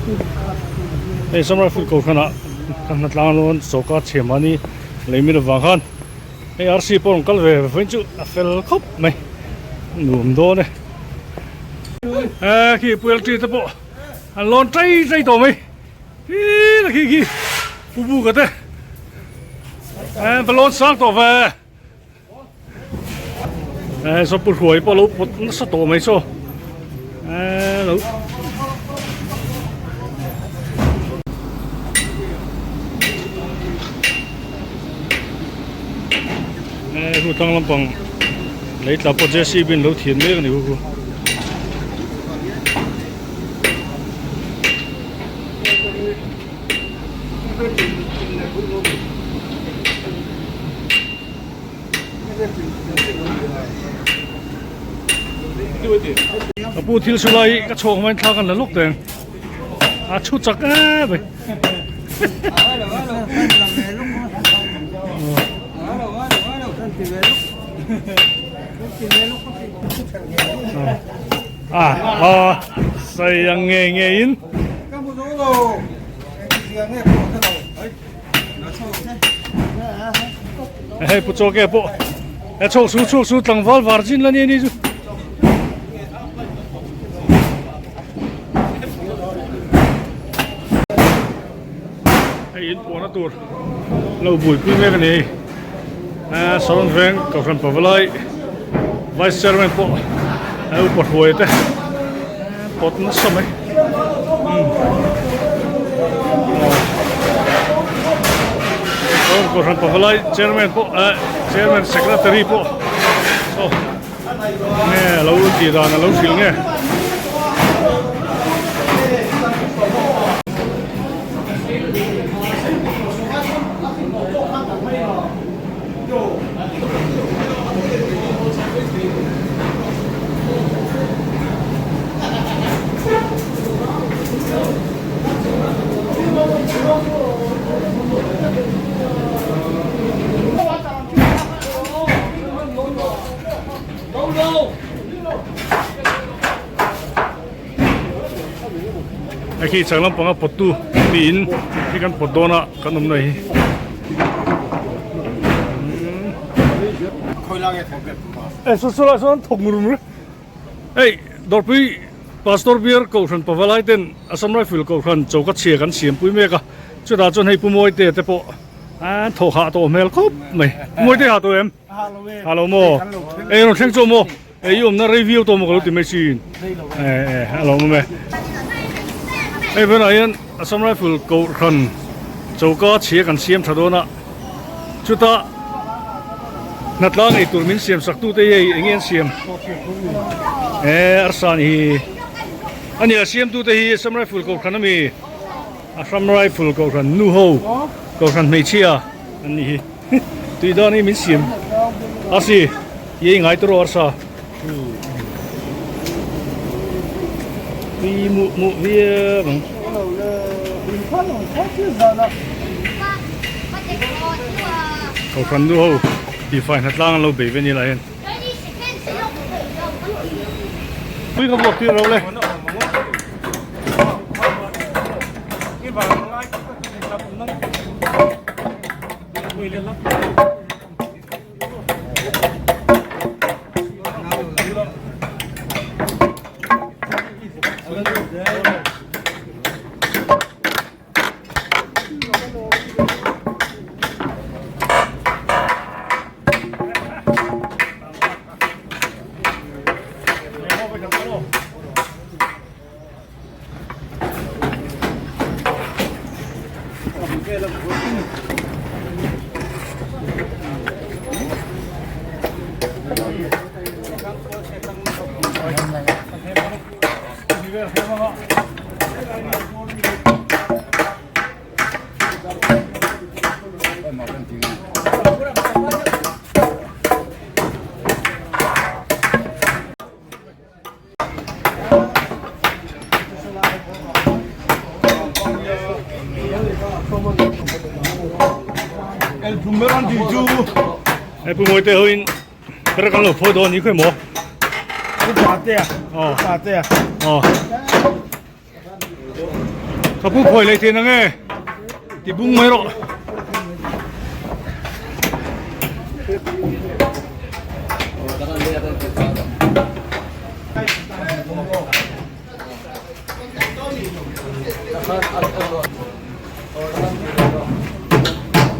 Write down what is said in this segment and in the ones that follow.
Hei Assam Rifle kohhranah ka hna tlang dawn sawrkar chhia mahni lei min avang khan hei arsi pawh rawn kal ve vawiin chu a fel khawp mai nuam dawn e. Eee khi puialṭi te pawh an lawn ṭai ṭai tawh mai. Hi la khi khi pu buka te eh va lawn sang tawh ve eh saw pu hruai pawh lo pawt nasa tawh mai saw eh lo eh hu tlang lampang lei tla pawh J C B in lo thian mek a ni hu khu. Ka pu thil chu lai ka chhawk hmain thla kan la lawk teng a thu chak em mai. A a sai ang nge nge in. Hei pu chaw ke pawh e chhawk su chhawk su tlangval virgin la ni ani chu. Hei in puahna tur lo buaipui mek a ni hei Saron veng Kohhran Pavalai Vice Chairman pawh a upa hruai te pawt nasa mai Saron Kohhran Pavalai Chairman pawh Chairman Secretary pawh saw nge lo tih dan a lo hrilh nge. Hei khi chang lampanga pawttu tiin hi kan pawt dawn a kan awm na hi. E saw saw lai sawn thawk mur mur hei dawrpui pastor biar kohhran pavalai ten Assam Rifle kohhran choka chhia kan siampui mek a chutah chuan hei pu Mawite te pawh an thawk hah tawh hmel khawp mai pu Mawite hah tawh em? Ha lo maw? Ei rawn thleng chu maw? Ei i awmna rei viau tawh maw ka lo ti mai sin. E e a lo awm e. Hei bulah hian Assam Rifle kohhran choka chhia kan siam tha dawn a. Chutah hnatlang ei tur min siam sak tute hi hei eng nge an siam? E arsa ni hi. Ani a siam tute hi Assam Rifle kohhran ami Assam Rifle kohhran nu ho kohhran hmeichhia an ni hi. Tui dan hi min siam a si i ei ngai tawh arsa tui muh muh viau ang. Kohhran nu ho tihfai hna tlang an lo bei ve ni lah hian. Pui ka vuak tir lo le. Hei pu Mawite hoin ber kan lo phawi dawn ni khawi maw? Pu Pate a. Aw. Pate a. Aw. Ka pu phawi leh thin ange ti bung mai rawh.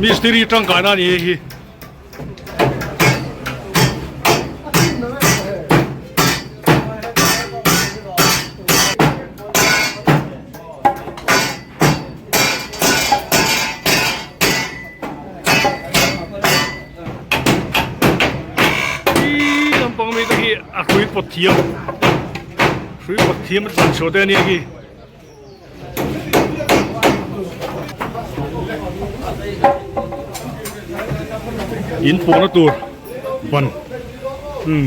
Mistiri tangkaina a ni hei hi. Lampang mi te hi a hrui pawt thiam hrui pawt thiam a tlan chhuah te a nia khi. In pawhna tur ban umm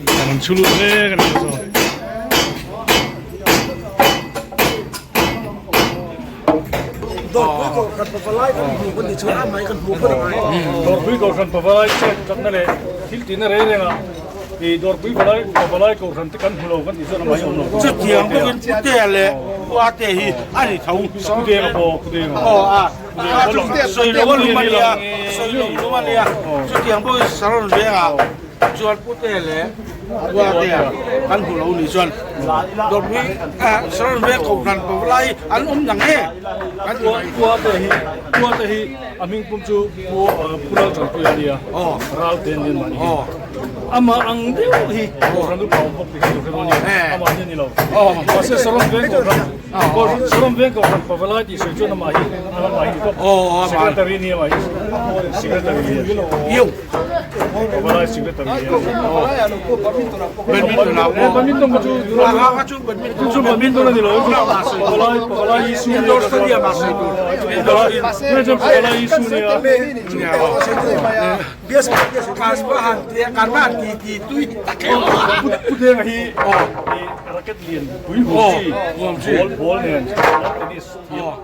ban an chhu lut mek a ni saw. Dawrpui Kohhran Pavalai kan hmu kan tih chuan amah hi kan hmu phawt a ngai. Dawrpui Kohhran Pavalai chet tlatna leh thil tihna reng rengah I dawrpui valai upa valai kohhran te kan hmu lo kan tih chuan amah hi awm lo. Chutiang bawkin Putea leh Puate hi a ni tho. Putea pawh Putea. Aw a sawi lo a lum a nia, sawi lo lum a nia. Chutiang bawkin Saron vengah chuan Putea leh Puatea kan hmu lo nih chuan dawrpui Saron veng kohhran pavalai an awm nang e kan ti mai. Puate hi Puate hi a hming pum chu Pu Laltanpuia a nia, Ralte an ni mahni hi. Amah ang deuh hi Kohhran upa awm bawk tih kha duh hre dawn nia, amah hi a ni lo. Mahse Saron Veng Kohhran, Saron Veng Kohhran Pavalai tih sawi chuan amah hi amah hi ni tawp. Secretary ni amah hi Secretary ni a. Pavalai Secretary ni a. Badminton kha chu chu badminton a ni lo, Pavalai Pavalai Isu ni a. Pavalai Isu ni a. Pu Denga hi racket lian pui huam chi ball ball nen tennis thiam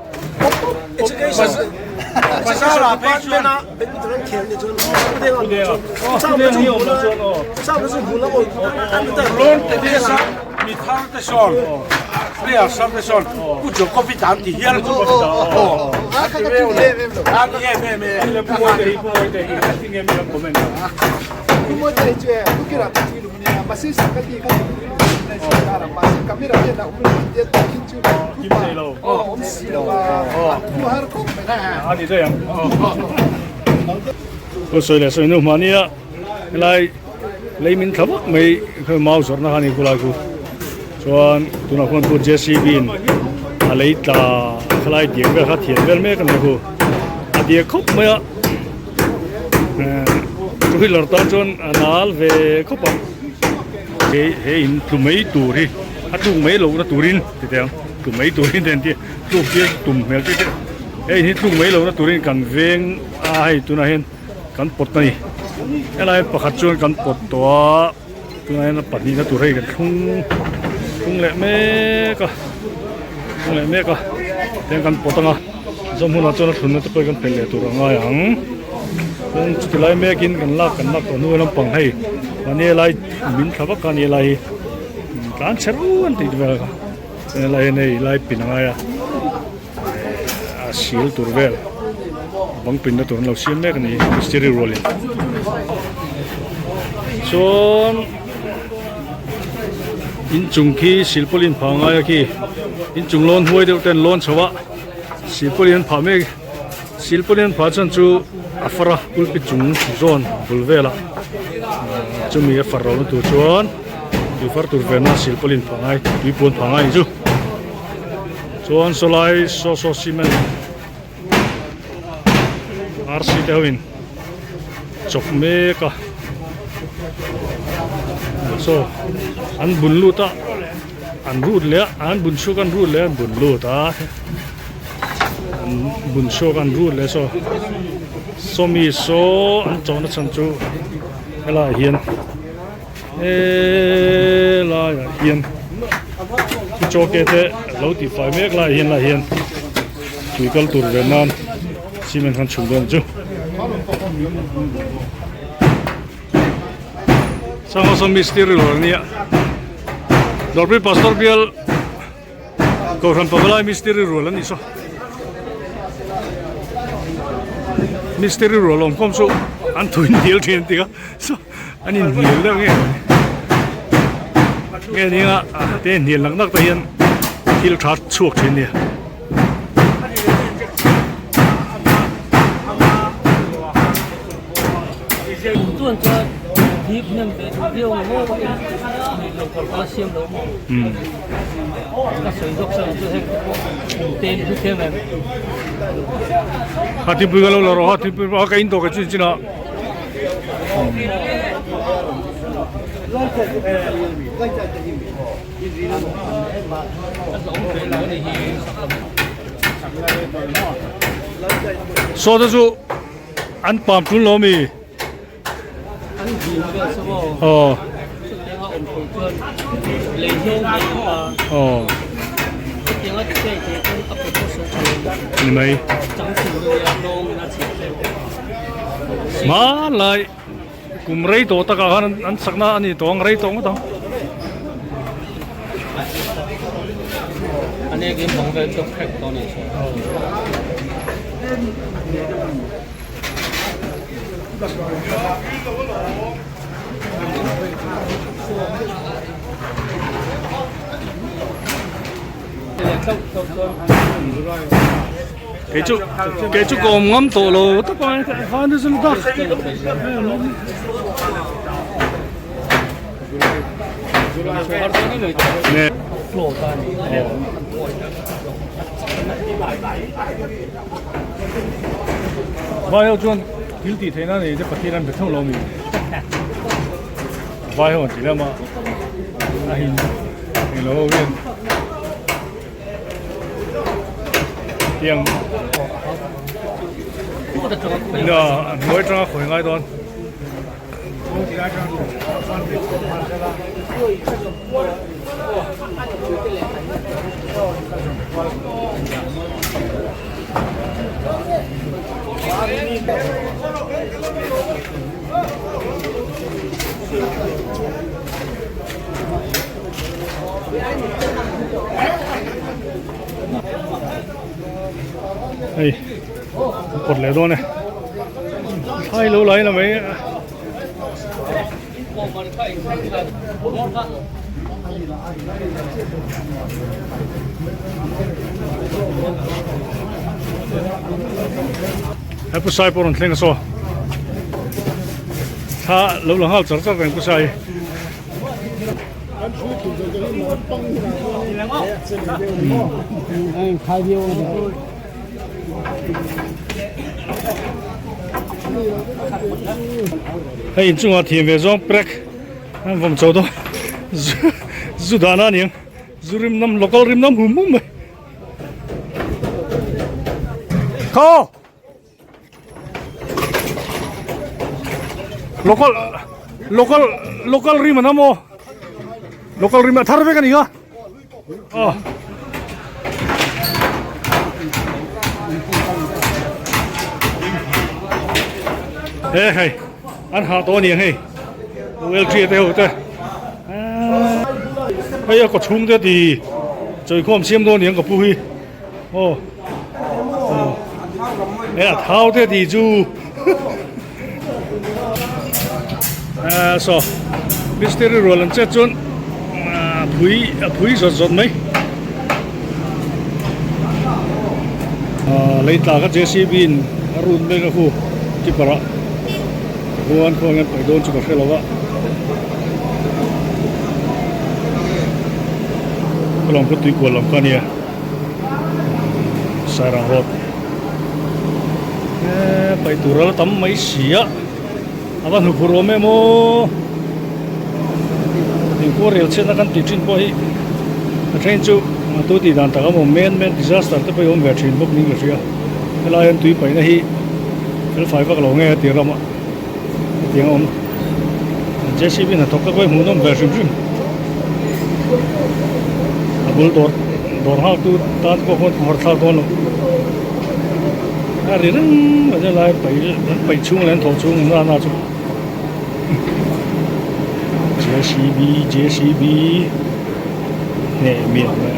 Pu Denga Pu Denga hi awm loh chuan aw Pu Mawite hi Pu Mawite hi engtin nge mi an comment a? Kim thei lo a ni daih ang. Aw sawi leh sawi nu mahnia helai lei min thla vak mai khawi mau zawrhna kha a ni khulai khu chuan tunah khuan pu JCB in a lei tla khalai diak vel kha thian vel mek a ni khu a diak khawp mai a eh two wheeler tan chuan a nal ve khawp ang he he in tlu mai tur hi a tluk mai lohna turin ti teh ang tlu mai turin te an ti a tluk tir tum hmel te te he in hi tluk mai lohna turin kan veng a hei tunah hian. Kan pawt a ni helai pakhat chuan kan pawt tawh a tunah hian a pahnihna tur hei kan thlung thlung leh mek a thlung leh mek a tiang kan pawt anga zawm hunah chuan a thlunna te pawh hi kan phelh leh tur a ngai ang chuan chuti lai mekin kan lak kan lak tawh hnu lampang hei mahni helai min thla vak a ni helai hi tlan chhe reuh an tih vel kha chuan helai hian hei lai pin a ngai a. a sil tur vel bang pinna tur an lo siam mek a ni mistiri rualin chuan inchung khi silpaulin phah ngai a khi inchung lawn huai deuh ten lawn chho a silpaulin an phah mek silpaulin an phah chuan chu a far a pulpit chung zawn bul velah chumi a far lohna tur chuan tui far tur vena silpaulin phah ngai tui puan phah ngai a ni chu. Chuan sawlai saw saw cement RC te ho in chawp mek a saw an bun lut a an rut leh a an bun chhuak an rut leh a an bun lut a an bun chhuak an rut leh saw sawmi saw an chawhna chhan chu helaiah hian. Helai ah hian chaw ke te lo tih fai mek lai hian lai hian tui kal tur ve nan cement khan chhun dawn chu sangha saw mistiri lawr ania. Dawrpui Pastor bial Kohhran Pavalai Mistiri rual an nih saw. Mistiri rual awm khawm chu an thui hnial thin an ti a saw an inhnial deuh nge nge nia te hnial nak nak te hian thil tha chhuak thin nia. Chuan chuan dip hnem ve duh viau ang maw in lo kal kha siam lo maw ka sawi zawk sawi chu heng te pawh te ni chu thiam em. Ha thingpui ka lo la rawh ha thingpui a ka in tawh ka chin chin a. Saw te chu An pam tul lo mi? An dil vel chu maw? Aw. Chutianga awm tho chuan lei hlawm mai a. Aw. Chutianga ti thei thei chuan a proportion tha lo. Ni mai. Chang thing nia hlawm in a chhiat hleuh. Hmanlai kum rei tawh takah khan an sakna a ni tawh ang rei tawh ngawt ang. A nek in bang vel chu crack tawh a nih chu. Kei chu kei chu kawm ngam tawh lo tak a khan chu ta. Vai ho chuan thil tih theihna nei te Pathian an be theuh lo mi? Vai ho an ti lem a, a hin englo ho hian tiang na a hnuai atanga khawi ngai dawn. Hei kawt leh dawn e thlai lo lai la mai He pu sai pawh rawn thleng a saw thla lo la nghal char char reng pu sai. Hei inchungah thiam ve zawng prek an vawm chho dawn zu dahna a ni ang zu rim nam local rim nam hum hum mai khaw local local local rim an awm aw local rim a thar vek a ni a aw he hei an hah tawh a ni ang hei ULT te ho te hei a kaw chhung te ti chawikhawm siam dawn a ni ang ka pu hi. Aw e a thau te tih chu a saw mistiri rual an chet chuan a phui a phui zawt zawt mai a lei tla kha J C B in a run mek a khu tipper ah khuan khaw hian paih dawn chu ka hre lo a ka lawm khaw tui kual lam kha a nia. Sairang road eee paih tur a la tam mai si a a va hnuphur awm em aw thingkua rel chhiatna kan tih thin pawh hi a then chu tu tih dan tak a awm men men disaster te pawh hi awm ve thin bawk niin ka hria helai hian tui paihna hi fel fai vak lo nge a tir lamah hetiang a awm J C B hnathawk te pawh hi hmuhnawm ve hrim hrim a bul dawr dawr nghak tu tan pawh khawn khawhar thlak dawn lo a ri reng mai a lai paih an paih chhung leh an thawh chhung na na chu J C B J C B. Hneh miah mai.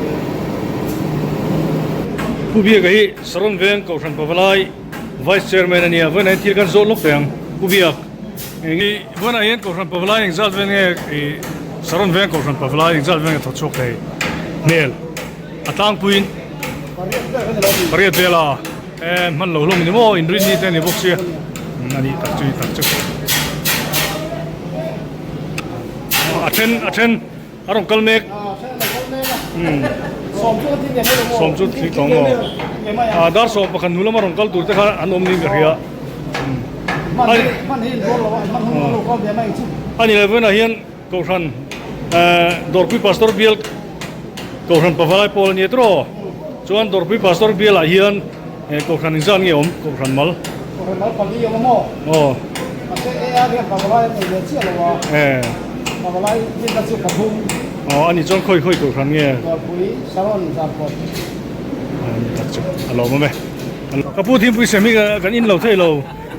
Pu Biaka hi Saron Veng Kohhran Pavalai Vice Chairman a nia, vawiinah hian thil kan zawh lawk teh ang. Pu Biak, eng vawiinah hian Kohhran Pavalai engzat vel nge i Saron Veng Kohhran Pavalai engzat vel nge thawk chhuak thei hmel a tlangpuiin pariat vel a e hman lo hlawm a ni maw inrinni te a ni bawk sia a nih tak chu ni tak chu a then a then A rawn kal mek. Sawm chu thli tawng maw? A dar 11 hnu lama rawn kal tur te kha an awm niin ka hria. A ni leh hian Kohhran Dawrpui Pastor Bial Kohhran Pavalai pawl a ni tawh. Chuan Dawrpui Pastor Bial ah hian Kohhran engzat nge awm? Kohhran mal. Kohhran mal pali awm a maw? Aw. Mahse AR hian Pavalai an nei ve chiah lo a. Eh. Pavalai rinna chu pathum. Aw ani chuan khawi khawi Kohhran nge? Dawrpui, Saron, Zarkawt. Ani tak chu a lawm awm e. Ka pu Thimpui sem hi kan in lo thei lo.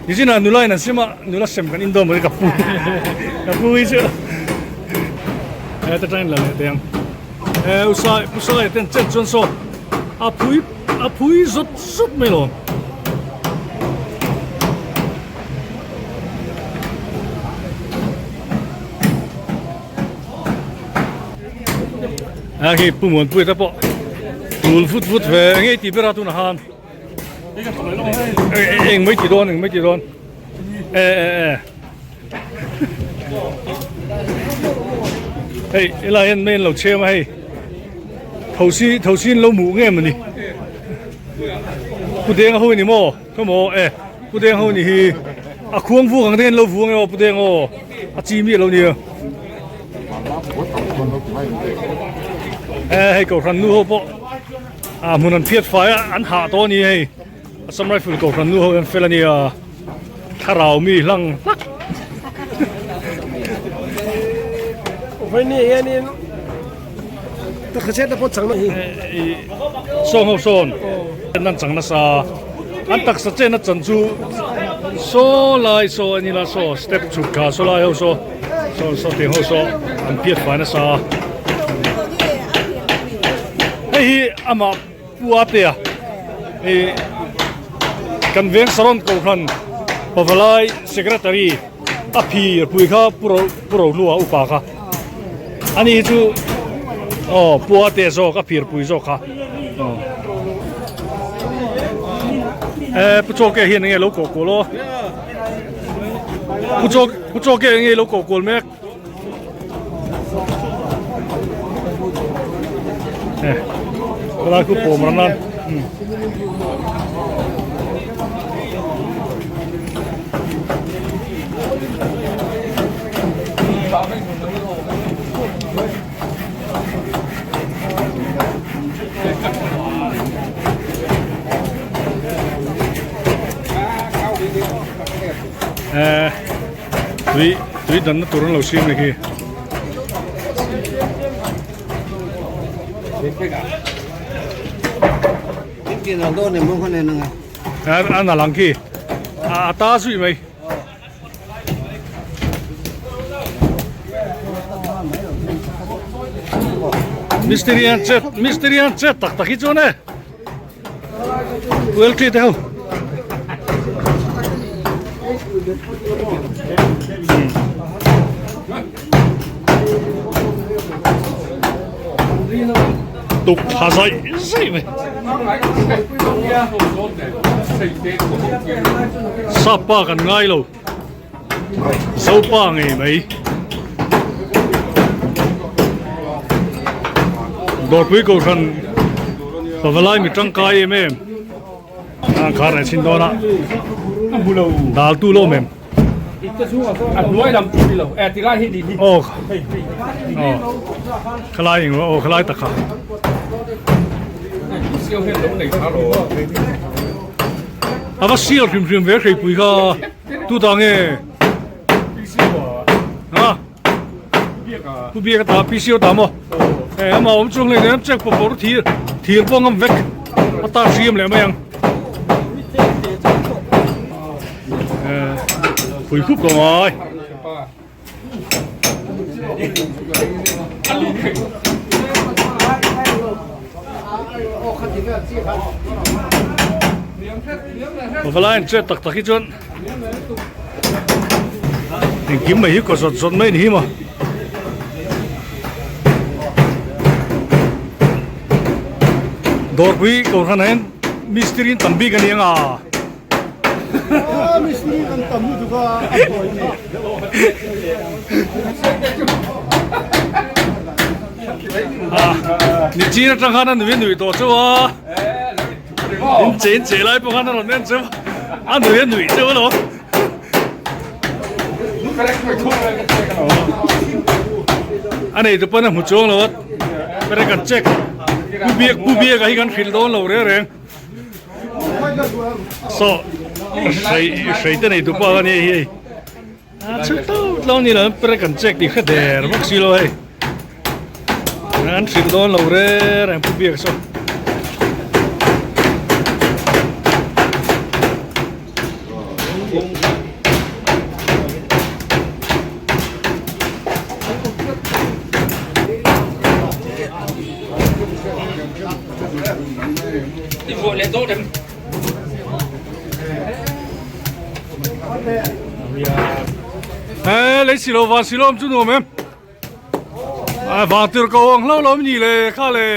Nichinah nula in an sem a, nula sem kan in dawn mawni ka pu. Ka pu hi chu. Heta tangin la leh teh ang. Eh usai usai ten chen chuan saw a phui a phui zawt zawt mai lo a khi pu muan pui te pawh tul vut vut ve ngei tih ber a tunah khan eng mai ti dawn eng mai ti dawn e e e Hei helai hian main lo chhem a hei thosi thosi in lo muh nge mawni pu denga ho ni maw khaw maw e pu denga ho ni hi a khuang vuk ang te hian lo vu ange aw pu denga aw a chi miah lo nia e hei kohhran nu ho pawh a hmun an phiat fai a an hah tawh a ni hei. Assam Rifle Kohhran nu ho hian fel a nia thlarau mi hlang hlak. Vaini hianin takha te pawh changna hi. Sawng ho sawn an chang nasa an taksa chen a chan chu saw lai saw a ni la saw step chhuk kha saw lai ho saw saw saw tiang ho saw an phiat fai nasa hei hi amah Pu Atea hi kan veng Saron Kohhran Pavalai Secretary a phir pui kha Pu Ro Pu Rohlua upa kha ani hi chu aw Pu Atea zawk a phir pui zawk kha aw e Pu Chawke hian enge lo kawh kual aw Pu Chawk Pu Chawke enge lo kawh kual mek. Helai khu pawm ran a Tui tui danna tur an lo siam a hi. A na lang khi a ta zui mai. Mistiri an chet mistiri an chet tak tak hi chuan e. Well treat ho. Tuk tha zai zai mai. Sapa kan ngai lo. Zopa ngei mai. Dawrpui Kohhran Pavalai mi tangkai em em. A khar leh chhin dawn a. Dal tu lo mem. Aw. Aw. Khalai eng aw khalai tak kha. Ava sial hrim hrim ve hreipui kha. Tu ta nge? Ha? Pu Biaka ta PCO ta maw? Eh ama awm chuang hlei nem check pawh pawh thir thir pawh ngam vek a ta hriam leh mai ang. Eh pui khup lo mai. Pavalai an chet tak tak hi chuan engkim mai hi kaw zawt zawt mai a ni hi maw. Dawrpui kohhran ah hian mistiri an tam bik a ni ang a. Mistiri kan tam lutuk a a buai ni. Nichin atang khan a nui a nui tawh chauh a. In che in che lai pawh khan a rawn en chauh a, a nui a nui chauh alawm. A neitu pawn a hmu chuang lo a, pere kan check pu biak pu biak a hi kan hrilh dawn lo reng reng. Saw hrei hrei te neitu pa kha nia hi hei. A chhu tawp tlang ni lo pere kan check tih hre der bawk si lo hei. An hrilh dawn lo reng reng pu biak saw. He lei si lo van si lo am chu nuam em a vang tir ko ang hlo lo ni le kha le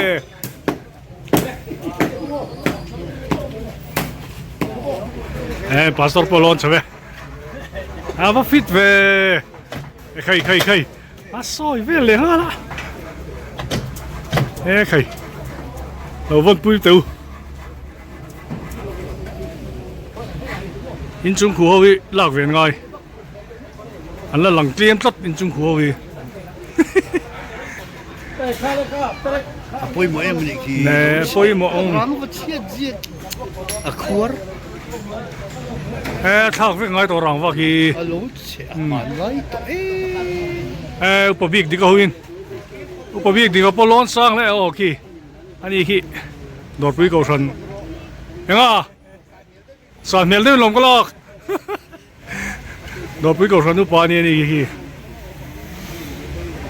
he pastor pawh lawn chho ve a va fit ve khai khai khai a sawi vel leh nghal a he khai lo vawn pui teu inchung khu ho hi lak ve ngai an la lang tlem tlat inchung khu ho hi A pawimawh em anih khi. Ne pawimawh ang. Rang va chhiat ziak a khuar. He thlak vek ngai tawh rang vak hi. A lo chhe a hman lai tawh e. He upa bik dik a hoin. Upa bik dik a pawh lawn sang leh aw khi. Ani khi Dawrpui Kohhran enga san hmel deuhin lawm ka lak. Dawrpui Kohhran upa ani ani khi.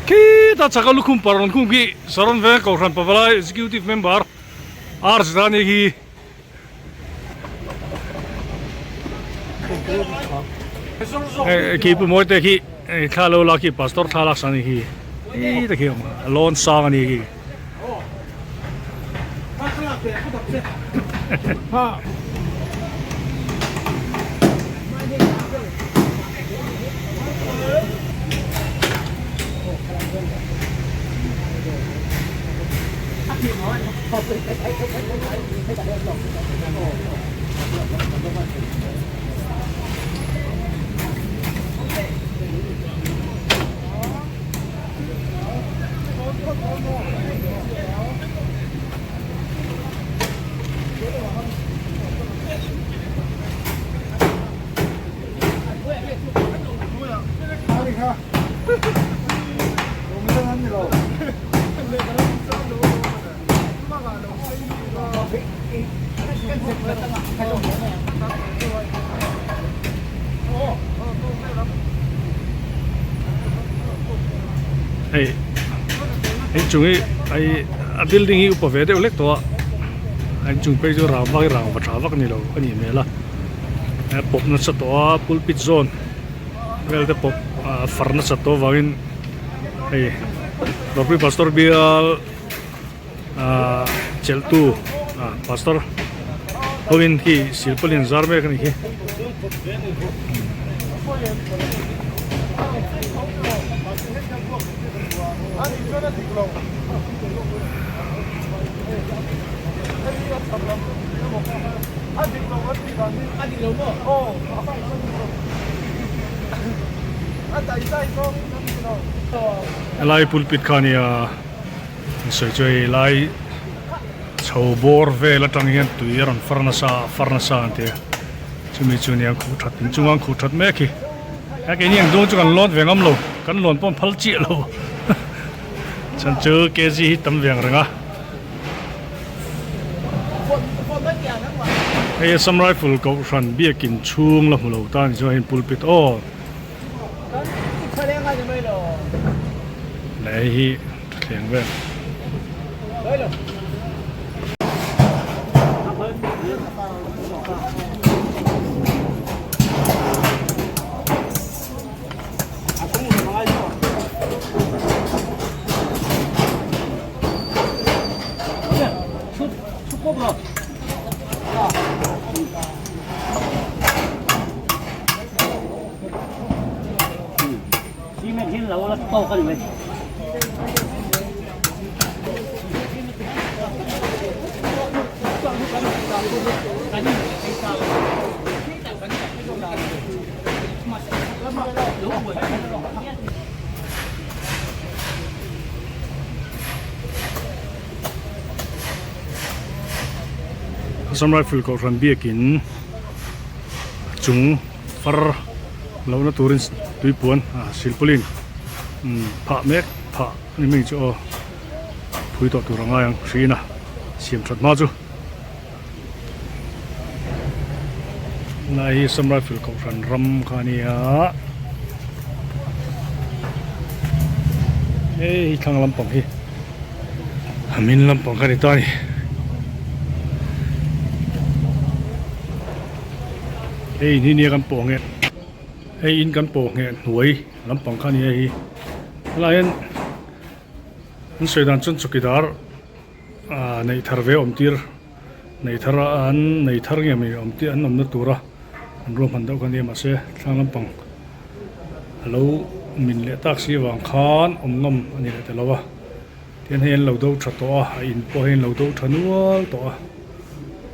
Khita chaka lukhum par rawn khum khi Saron Veng Kohhran Pavalai Executive Member R Zeta ani khi. Khi pu mawi te khi thla lo la khi pastor thla lak sang ani khi. Khi ta khi a lawn sang ani khi. Hei inchung hi hei a building hi upa ve deuh hlek tawh a a inchung phei chu rang vak hi rang va tha vak a ni lo a nih hmel a a pawp nasa tawh a pulpit zawn vel te pawp ah far nasa tawh avangin hei Ropui pastor bial ah chelhtu ah pastor hovin khi silpaulin an zar mek a ni hi. Helai pulpit kha nia an sawi chu hei lai chho bawr vel atang hian tui a rawn far nasa a far nasa an ti a chumi chu nia khuh that inchunga an khuh that mek hi a keini ang dawn chu kan lawn ve ngam lo kan lawn pawh an phal chiah lo chhan chu kg hi tam ve ang reng a. Hei Assam Rifle Kohhran biakin chhung la hmu lo ta ni chuan hei pulpit aw leh hei hi thleng vel. Assam Rifle Kohhran biakin chung far lohna turin tuipuan ah silpaulin umm phah mek phah a ni mai chu aw phui tawh tur a ngai ang hriin a siam that hma chu. Lai hi Assam Rifle Kohhran ram kha a nia hei hi thlang lampang hi a min lampang kha a ni ta a ni hei in hi nia kan pawh ngheh hei in kan pawh ngheh hnuai lampang kha a ni a hei helaiah hian an sawi dan chuan chawkidar. Aaa neih thar ve awm tir neih thar a an nei thar nge mai awm tir an awmna tura an ruahman deuh kha nia mahse thlang lampang a lo min leh tak si avang khan awm ngam a ni leh ta lo a tihian hei an lo do tha tawh a a in pawh hi an lo do tha nual tawh a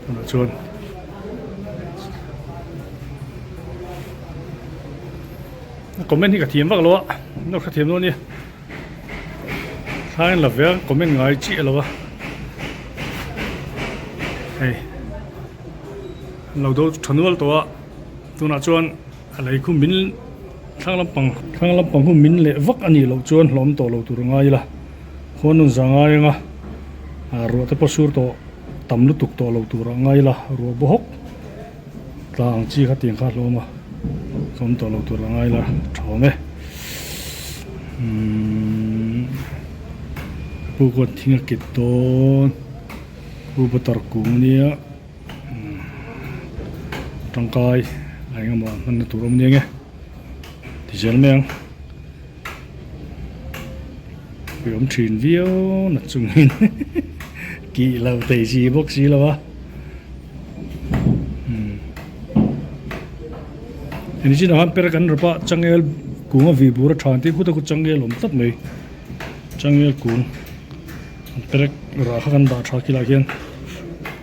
tunah chuan. Comment hi ka thiam vak lo a no ka thiam dawn nia. Thlai la ve a comment ngai chiah lo a hei an lo do tha nual tawh a tunah chuan a lei khu min thlang lampang thlang lampang hu min leh vak a nih loh chuan hlawm tawh lo tur a ngai ila khuan nun za ngai anga ah ruah te pawh sur tawh tam lutuk tawh lo tur a ngai ila ruah bawk hawk tla ang chi kha tiang kha a hlawm a hlawm tawh lo tur a ngai ila tha awm e. Umm pu kawt thing a kit dawn pu butter kung ania umm tangkai a eng emaw hmanna tur awm ania nge ti zel mai ang pui awm thin viau na chungin kih lo thei si bawk si lo a umm hemi chinah khan perek an rawp a changel kung a vih bur a tha an tih khut a khu changel awm tlat mai changel kung perek rah kha kan dah tha khilaiah khian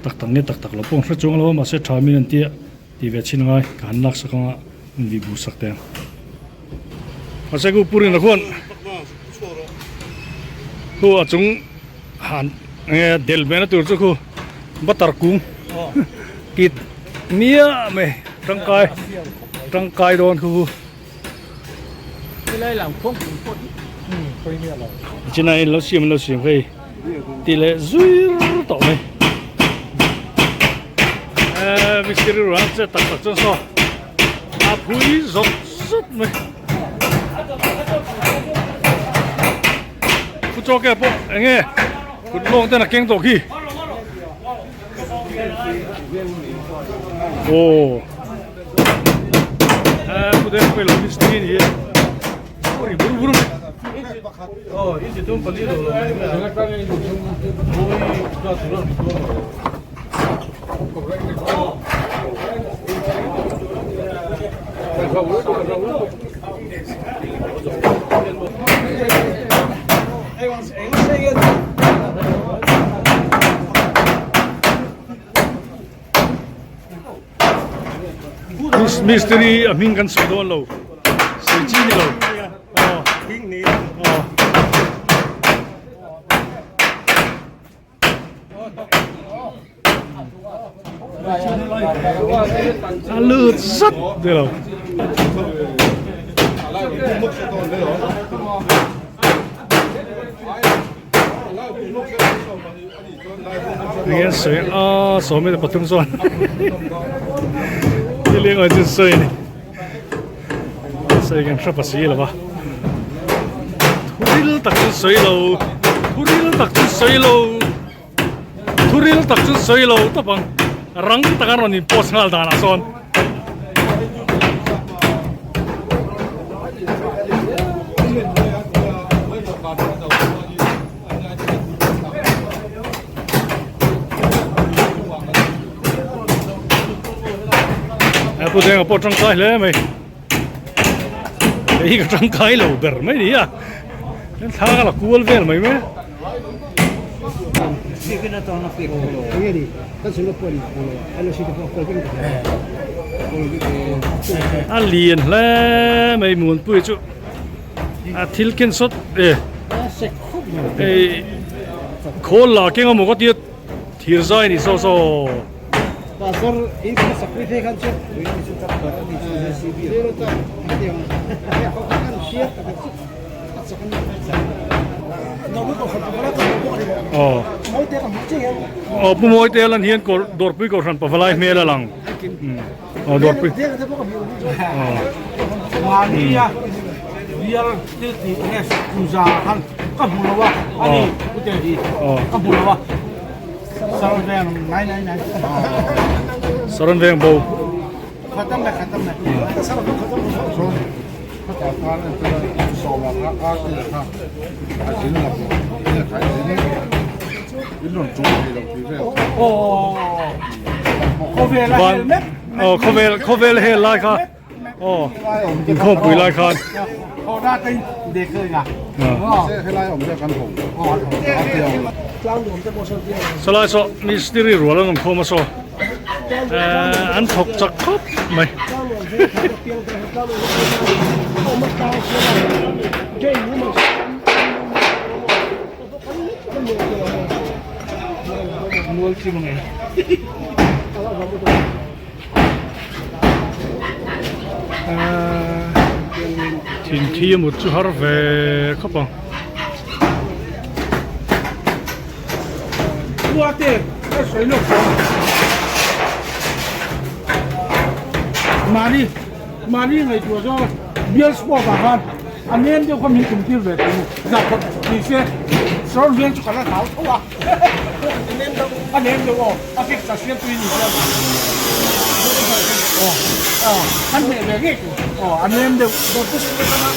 tak tak nge tak tak lo pawh an hre chuang lo a mahse tha min an tia tih ve chhin angai ka han lak sak anga an vih bur sak teh ang mahse ku purin a khuan khu a chung han nge del ve na tur chu khu butter kung kit miah mai tangkai tangkai dawn khu khu chinai lo siam lo siam hei ti leh zuir tawh mai eh mistiri ruang che tak tak chuan saw a phui zawt zawt mai Pu Chawke pawh eng nge kut lawng ten a keng tawh khi. Aw. Eh pu deng pawh i lo mistiri ni e. Ri bur bur mai. Mistiri a hming kan sawi dawn lo sawi chi ni lo aw aw. A lut zat ni lo. Enge sawi a 13 chuan thil eng awm chu sawi a ni sawi kan hre pa si lo va thuril tak chu sawi lo thuril tak chu sawi lo thuril tak chu sawi lo tawp ang. Rang tak an rawn in post nghal danah sawn. Pu Denga pawh tangkai hle mai. Hei hi ka tangkai lo ber mai ni a. Thla ka la kual vel mai mai. A lian hle mai Muanpuia chu a thil ken sawt e hei khawl la keng amaw ka tia thir zai a ni saw saw. Aw aw pu mawi te lan hian kawr dawrpui kohhran pavalai hmel a lang aw dawrpui aw mahnia bial thil tih nge puja khan ka hmu lo a ani pute hi ka hmu lo a saron veng nai nai nai saron veng bo khatam le khatam le Aw khawvel khawvel hel lai kha aw inkhawmpui lai khan Salai saw mistiri rual an awm khawm a saw. An thawk chak khawp mai. Thinthi a mut chu har ve khawp ang. Mahni mahni ngaihtuah zawng bial sport ah khan a nem deuh kha min tum tir ve tih zah phawt ni se sawn veng chu ka la hlau tho a a nem deuh aw a fix a siam tui ni hian aw aw kan hneh ve ngei tur aw a nem deuh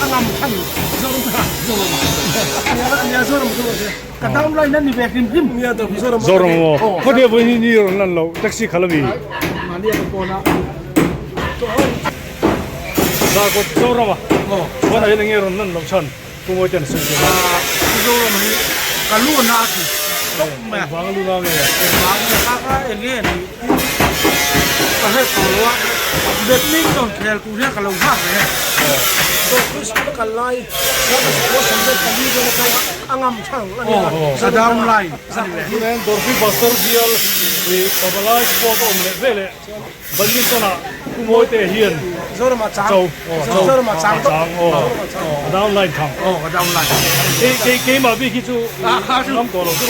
a ngam khan Ka downline a ni ve hrim hrim. Zoram maw? Khawtia vawiin hi ni rawn lan loh taxi khalh a mi? Mahni a ka pawn a. Zarkawt Zoram a? Chuan ah hian enge rawn lan loh chhan Pu Mawite an sawi zel a. Pu Zoram hi ka lu na a ti tawp mai a. Engvanga lu na nge? Engvanga nge kha kha enge ni ka hre tawh lo a. Badminton khel tur hian ka lo nghak reng a. Dawrpui school a kal lai Ka downline Dawrpui Pastor bial ih pavalai sport a awm leh vel eh badminton ah Pu Mawite hian cho a chang aw a downline thang kei keimah bik hi chu ngam tawh lo chu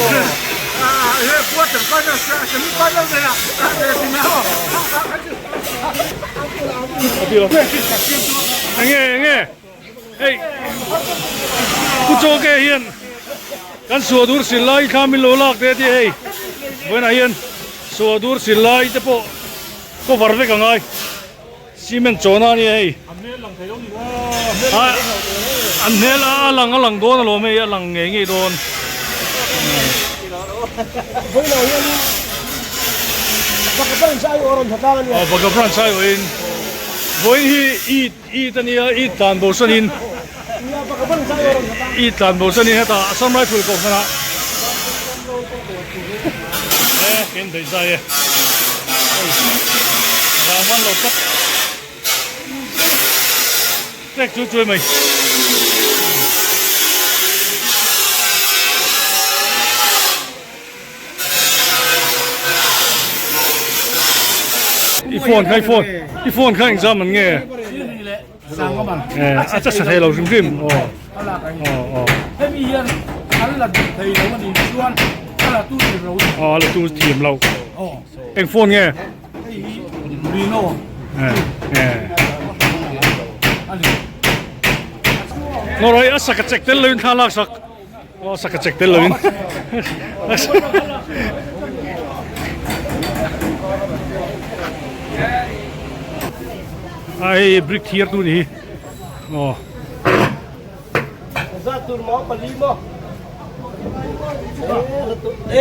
enge enge. Hei Pu Chawke hian kan suadur sil lai thla min lo lak te a ti a hei vawiinah hian suadur sil lai te pawh cover vek a ngai cement chawna a nia hei an hmel a lang a lang dawn alawm hei a lang ngei ngei dawn. Vawiinah hian Baka branch aiawh a rawn tha tlang a nia. Aw Baka branch aiawhin vawiin hi i. I ta nia i tlan bo sanin i tlan bo sanin hetah Assam Rifle kohhran ah e ken daih zai e hei rang man lo tlat trek chu chuai mai. I phone kha i phone i phone kha exam an nge a cha sa thei lo hrim hrim aw aw aw hemi hian an la duh thei lo a nih chuan a la tu tir lo aw a la tu thiam lo eng phone nge hei hi Reno eh eh Ngawroi a sak a chek tel lo in thla lak sak Aw saka chek tel loin. A hei brick thiar tu ni hi aw. Zat tur maw pali maw.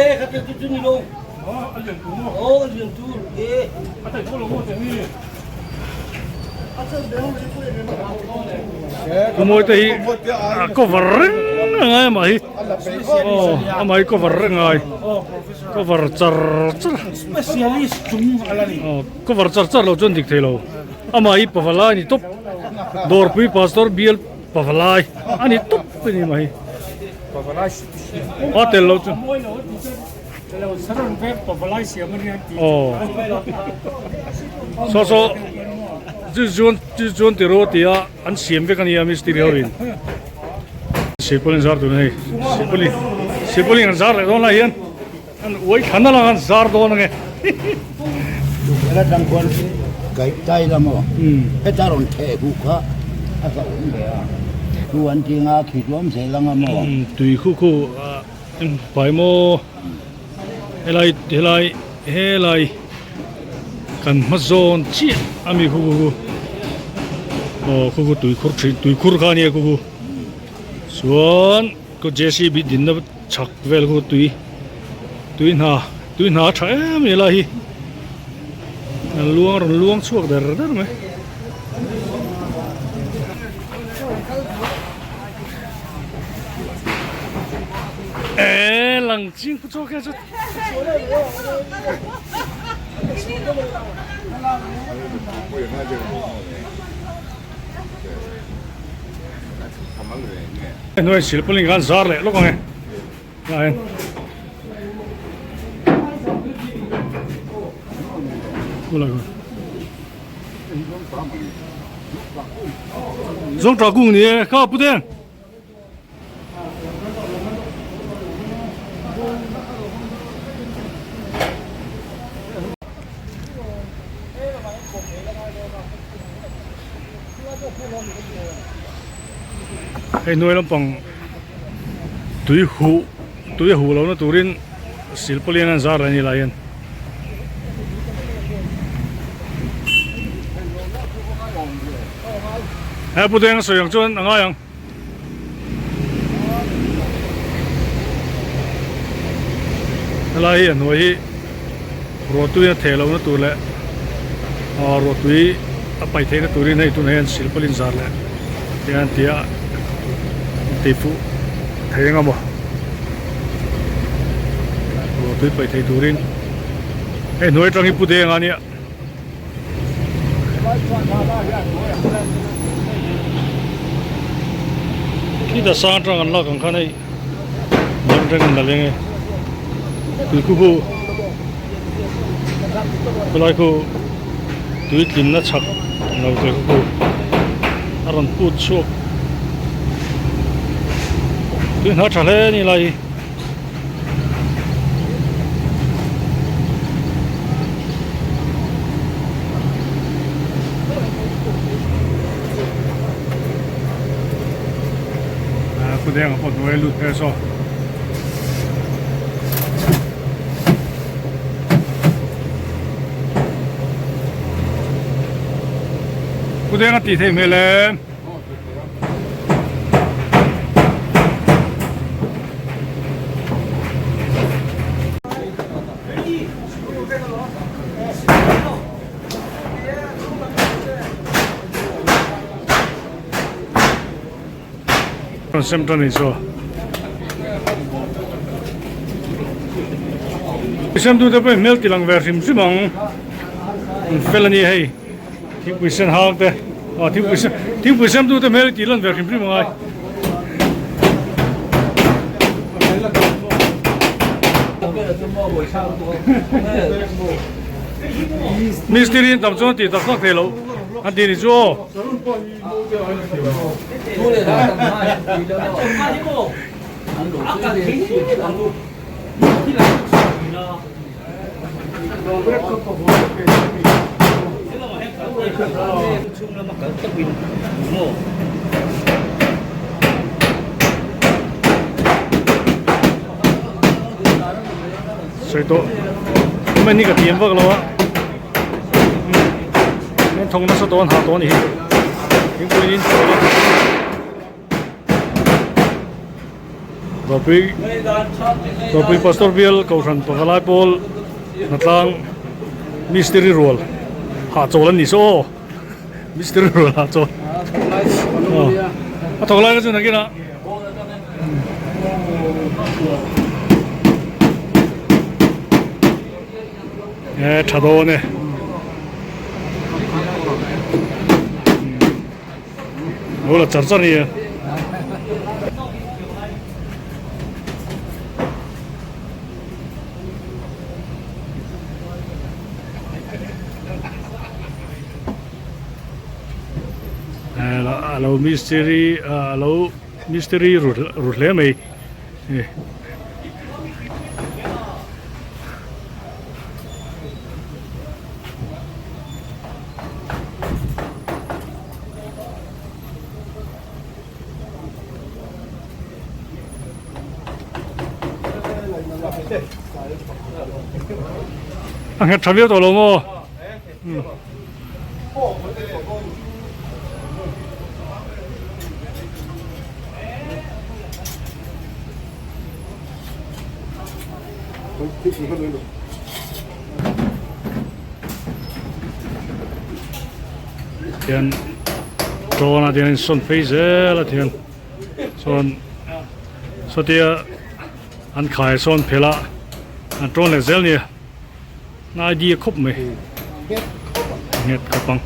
E kha te chu chu ni lo. A lian tur maw. Aw a lian tur e. A thei pawh lo maw te ni. Kumawi te hi a cover reng a ngai amah hi aw amah hi cover reng a ngai cover char char specialist chung a la ni aw cover char char lo chuan dik thei lo amah hi pavalai a ni tawp dawrpui pastor bial pavalai a ni tawp a ni amah hi a tel lo chu. Aw saw saw chu chuan chu chuan ti rawh tia an siam vek a nia mistiri ho in silpaulin zar tur a hei silpaulin silpaulin an zar leh dawn lai hian an uai thlan a lang an zar dawn ange Tukverh atang khuan kaih tai la maw heta rawn theh huh kha a hlauhawm hle a thu an ti anga khi tuam zel anga maw tui khu khu ah. Pai maw helai helai helai kan hma zawn chiah a mi khu khu aw khu khu tuikhur thin tuikhur kha a nia khu khu chuan kaw JCB dinna chhak vel khu tui tui hna tui hna a tha em a ni helai hi an luang rawn luang chhuak der der mai. Eee lang ching pu chawk hian chu hnuai silpaulin khan zar leh lawk ang e ah hian Zawng tah kung ni e kha pute. Hei hnuai lampang tui huh tui a huh lohna turin silpauline an zar a ni lai hian. He pu Deng a sawi ang chuan a ngai ang. Helai hi a hnuai hi ruahtui a theh lohna tur leh aw ruahtui a paih theihna turin hei tunah hian silpaulin zar leh hian tia tih fuh thei eng emaw ruahtui paih thei turin hei hnuai atang hi pu Denga ania. Khita sang atang an lak ang khan hei ban reng an la leng e tui khu khu khulai khu tui tlinna chhak lo te khu khu a rawn put chhuak tui hna tha hle a ni lai hi. Kudeng a pawh hnuai a lut phei saw. Kudeng a tih theih hmel e. Sem tan ni chu sem tu te pawh hmel ti lang ve hrim hrim ang an fel a ni hei thingpui sen hang te aw thingpui sen thingpui sem tu te hmel tih lan ve hrim hrim angai. Mistiri in tam chuan tih tak tak thei lo an tih ni chu aw. Sawi tawh hman hi ka tiam vak lo a. thawk nasa tawh an hah tawh a ni hi thingpui in chawl a Dawrpui Dawrpui Pastor Bial Kohhran Pavalai Pawl Hnatlang Mistiri rual hahchawl an ni saw aw Mistiri rual hahchawl a thawk lai kha chu nakinah. E tha dawn e. Lo la char char ni e. A lo mistiri a lo mistiri ru ru hle mai e. A nghet tha viau tawh lo maw? Tian tawn ah tian sawn phei zel a tian sawn sawtia an khai sawn phelh a an tawn leh zel nia. Na idea khawp mai nghet khawp ang.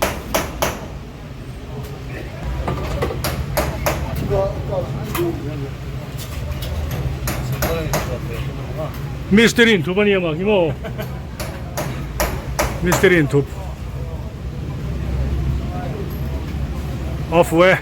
Mistiri in thup ania mah khi maw mistiri in thup off we.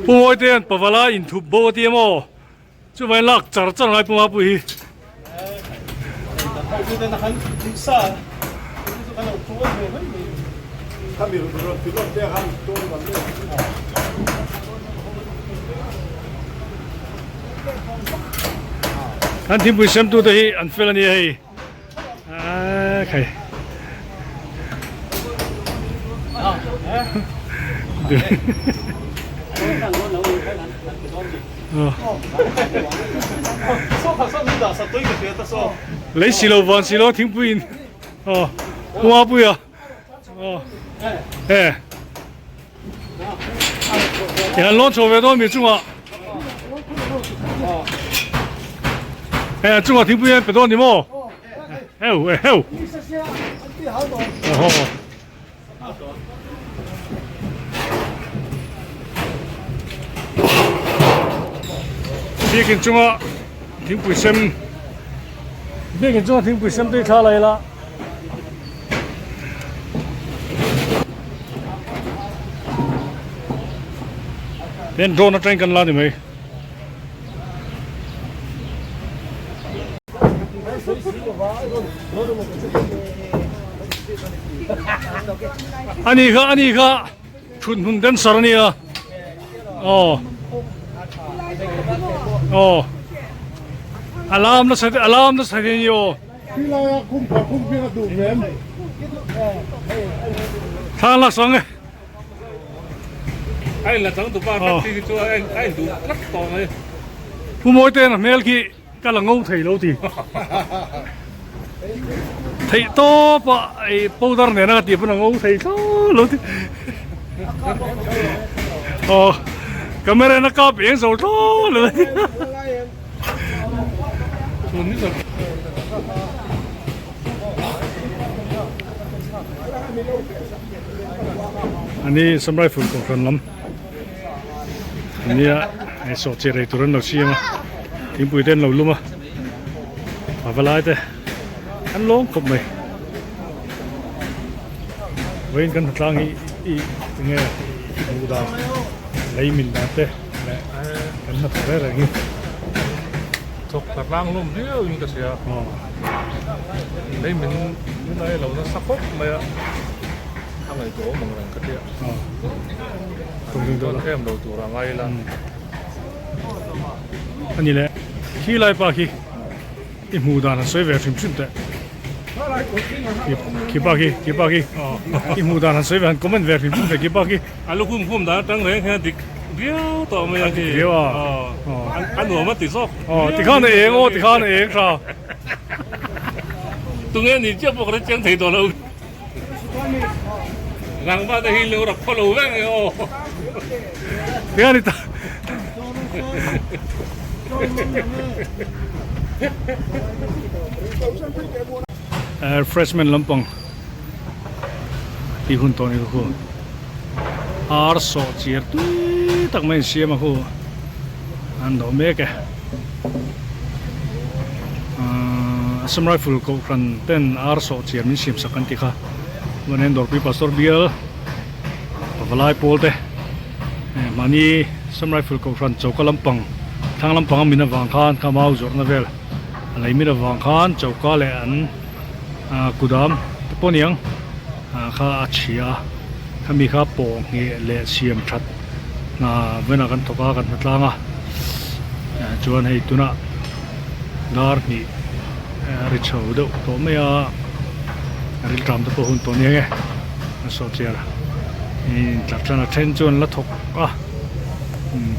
Pu Mawitean Pavala inthup bo a ti em aw? Chuvangin lak char char ngai Pu Mapui hi. Kan thingpui semtu te hi an fel a nia hei aaa khai. Lei si lo van si lo thingpui in aw Pu Mapuia aw e han lawn chho ve dawn mi chungah e chungah thingpui hian pe dawn ni maw heu e heu aw Biakin chunga thingpui sem Biakin chunga thingpui sem te hi thla la ila. Hian drone atangin kan la ni mai. Ani kha ani kha thut hmun dancer ania aw aw alarm nasa alarm nasa thei ani aw thla la sang e a in la chang dupa tlat khi chu a in duh tlat tawh mai Pu Mawite'n a hmel khi Ka la ngo thei lo ti. Theih tawp a ei powder nena ka tih pawn a ngo thei thlawt lo ti. Aw camera in a kap eng zo thlawt lo ti. Ani Samrai Ful Kohhran lam. Nia hei sawh cheh rei tur an lo siam a thingpui te an lo lum a a va lai te an lawm khawp mai vawiin kan hnatlang hi ih enge hmuh dan lei min dan te leh kan hnathawh reng reng hi thawk hnatlang hlawm viau in ka hria. Lei min nai lo nasa khawp mai a, a ngaihtuah awm ang reng ka tia. Dawn em lo tur a ngai ila. A ni le, khi lai pa khi i hmuh dan han sawi ve hrim hrim teh. Khi pa khi, khi pa khi i hmuh dan han sawi ve han comment ve hrim hrim teh khi pa khi. A lukhum khum dan atang reng hian dik viau tawh mai a khi. Viau a. A nuam a ti zawk. Aw tikhan a eng aw tikhan a eng tha. Tunge ni chiah pawh ka hre chiang thei tawh lo. Rangva te hi lo rak khaw lo vek e aw. Tikhan i ta. Freshman lampang tih hun tawh ni ka khu. Ar sawh chiar tui tak mai insiam a khu an dawh mek e. Ahh Assam Rifle kohhran ten ar sawh chiar min siam sak an ti kha. Chuanin Dawrpui Pastor bial pavalai pawl te mahni Assam Rifle kohhran choka lampang thlang lampang a min avang khan kha mau zawrhna vel a lei min avang khan choka leh an ahh kudam te pawh aniang ah kha a chhia a khami kha pawh ngheh leh siam that hna venah kan thawk a kan hna tlang a chuan hei tunah dar hnih a ri chho deuh tawh mai a riltam te pawh hun tawh nia nge a saw chiar a intlar tan a then chuan la thawk a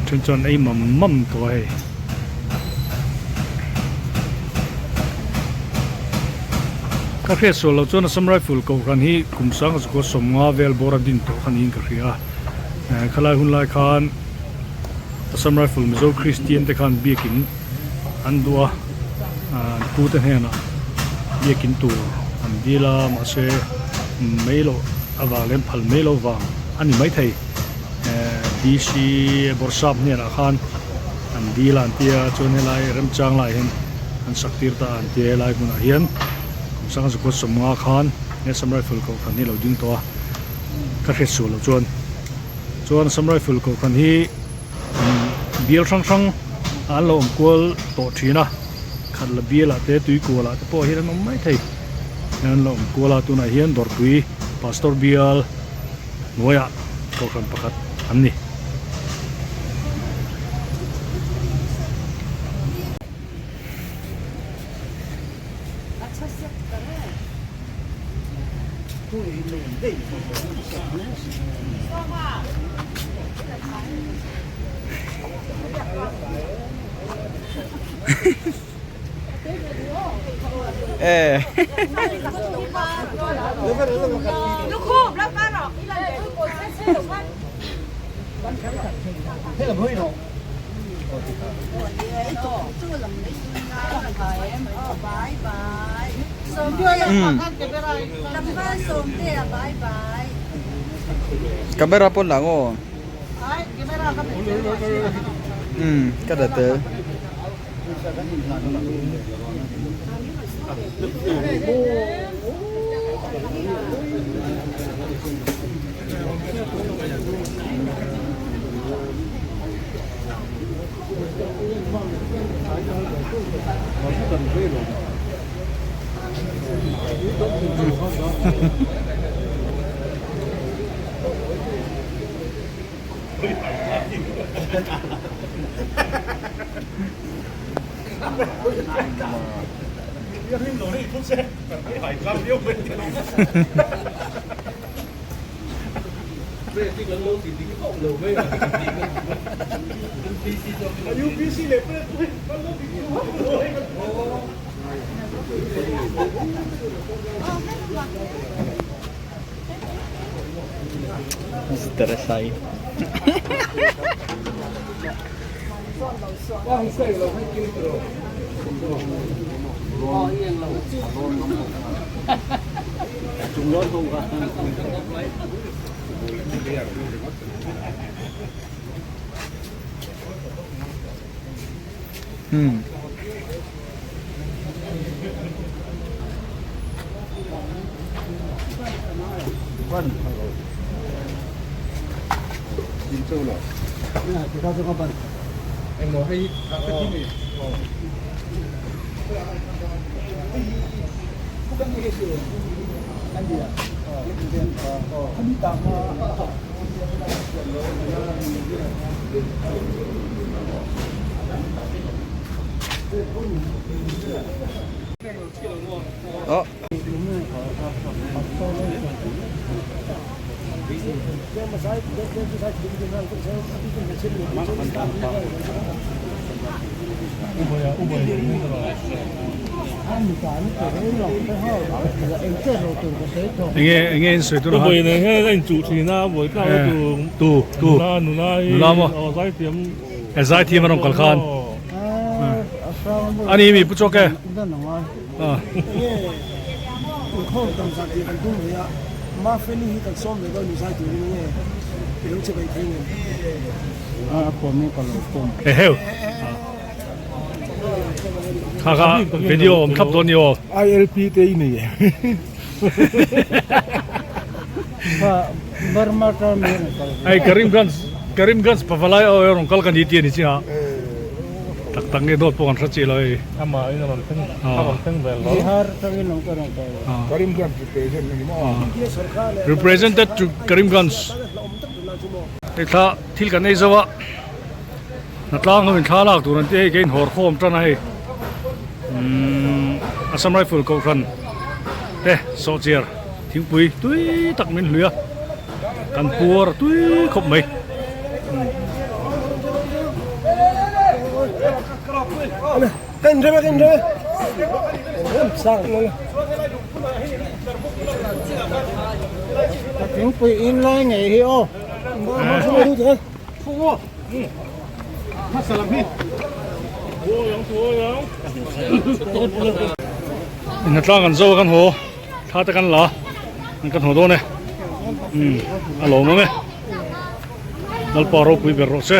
then chuan ei mam mam tawh a hei. Ka hriat sual loh chuan Assam Rifle kohhran hi kum sang zakua sawmnga vel bawr a din tawh kha niin ka hria a. Khalai hun lai khan Assam Rifle Mizo Kristian te khan biakin an duh a, an pu te hnenah biakin tur an dil a, mahse mai loh avang leh an phal mai loh vang a ni maithei. DC Bawrhsap hnenah khan an dil a an ti a, chuan helai remchang laiah hian an sak tir ta a an ti a, helai hmunah hian kum sanga zakua sawmnga khan he Assam Rifle kohhran hi a lo ding tawh a, ka hriat sual loh chuan chuan Assam Rifle kohhran hi bial hrang hrang ah an lo awm kual tawh thin a, khat la bial ah te tui kual ah te pawh hian an awm mai thei an lo awm kual a, tunah hian Dawrpui Pastor bial. hnuaiah kohhran pakhat an ni. Camera pawn lang aw. Ka dah tel. Stress ai. Hmm. Oh. Enge enge in sawi tur a Ubawih nen hian a inchuh thin a, buai tlak na tur tu tu nula nula hi nula maw aw zaithiam e zaithiam a rawn kal khan ani mi pu chawk e ah Inkhawm tam zat tih kan tum ve a, Mafeli hi kan sawm ve dawn ni zai turin nge i lo che bei thei ngem? A pawm in ka lo pawm. Eheu kha kha video awm thlap dawn ni aw. ILP te i nei em? Burma tar mi rawn kal ve. Hei Karimganj Karimganj pavalai aw rawn kal ka ni tih a ni chi a. Tak tak nge dawt pawh kan hre chiah lo hei. Amah in a rawn thleng a rawn thleng vel lo. Bihar atangin lo ka rawn kal ve. Karimganj represent a ni maw? Represented to Karimganj. Hei thla thil kan ei zo a. Hnatlang ho in thla lak tur an ti hei kei in hawr khawm tan a hei umm Assam Rifle kohhran te sawhchiar thingpui tui tak min hlui a kan puar tui khawp mai Thingpui in lai ngei hi aw. Hnatlang kan zo a kan haw thla te kan la an kan haw dawn e umm a lawm awm e Lalpa ropui ber rawh se.